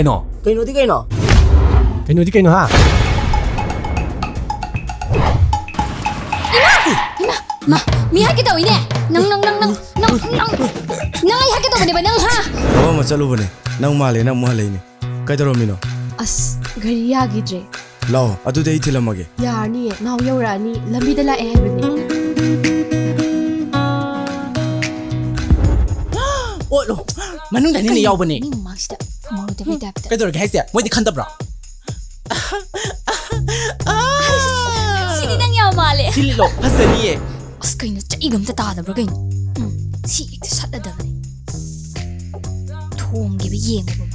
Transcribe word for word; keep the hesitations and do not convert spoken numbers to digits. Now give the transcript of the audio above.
ꯀꯩꯅꯣ? ꯀꯩꯅꯣꯗꯤ ꯀꯩꯅꯣ? ꯀꯩꯅꯣꯗꯤ ꯀꯩꯅꯣ, ꯍꯥ? ꯏꯃꯥ! ꯃꯥ, ꯃꯤ ꯍꯥꯠꯀꯦ ꯇꯧꯏꯅꯦ! ꯅꯪ, ꯅꯪ, ꯅꯪ, ꯅꯪ, ꯅꯪ, ꯅꯪ! ꯅꯪ ꯑꯩ ꯍꯥꯠꯀꯦ ꯇꯧꯕꯅꯦꯕ, ꯅꯪ, ꯍꯥ? ꯊꯕꯛ ꯑꯃ ꯆꯠꯂꯨꯕꯅꯦ꯫ ꯅꯪ ꯃꯥꯜꯂꯦꯅ ꯑꯃꯨꯛ ꯍꯜꯂꯛꯏꯅꯦ꯫ ꯀꯩꯗꯧꯔꯝꯃꯤꯅꯣ? ꯑꯁ, ꯒꯥꯔꯤ ꯌꯥꯈꯤꯗ꯭ꯔꯦ꯫ ꯂꯥꯛꯑꯣ, ꯑꯗꯨꯗꯤ ꯑꯩ ꯊꯤꯜꯂꯝꯃꯒꯦ꯫ ꯌꯥꯔꯅꯤꯌꯦ, ꯅꯥꯎ ꯌꯧꯔꯛꯑꯅꯤ, ꯂꯝꯕꯤꯗ ꯂꯥꯛꯑꯦ ꯍꯥꯏꯕꯅꯦ꯫ ꯑꯣꯠꯂꯣ, ꯃꯅꯨꯡꯗꯅꯤꯅꯦ ꯌꯥꯎꯕꯅꯦ꯫ ꯃꯤ ꯃꯃꯥꯡꯁꯤꯗ ꯈꯨꯝꯍꯧꯗꯕꯩ ꯇꯥꯏꯞꯇ꯫ ꯀꯩꯗꯧꯔꯒꯦ ꯍꯥꯏꯁꯦ? ꯃꯣꯏꯗꯤ ꯈꯟꯗꯕ꯭ꯔꯣ? ꯁꯤꯗꯤ ꯅꯪ ꯌꯥꯝ ꯃꯥꯜꯂꯦ꯫ ꯁꯤ ꯂꯤꯠꯂꯣ, ꯐꯖꯅꯤꯌꯦ꯫ ꯑꯁ, ꯀꯩꯅꯣ, ꯆꯩꯒ ꯑꯝꯇ ꯇꯥꯗꯕ꯭ꯔꯥ ꯀꯩꯅꯣ? ꯎꯝ, ꯁꯤ ꯍꯦꯛꯇ ꯁꯠꯂꯗꯕꯅꯦ꯫ ꯊꯣꯝꯒꯦꯕ ꯌꯦꯡꯉꯣꯕ꯫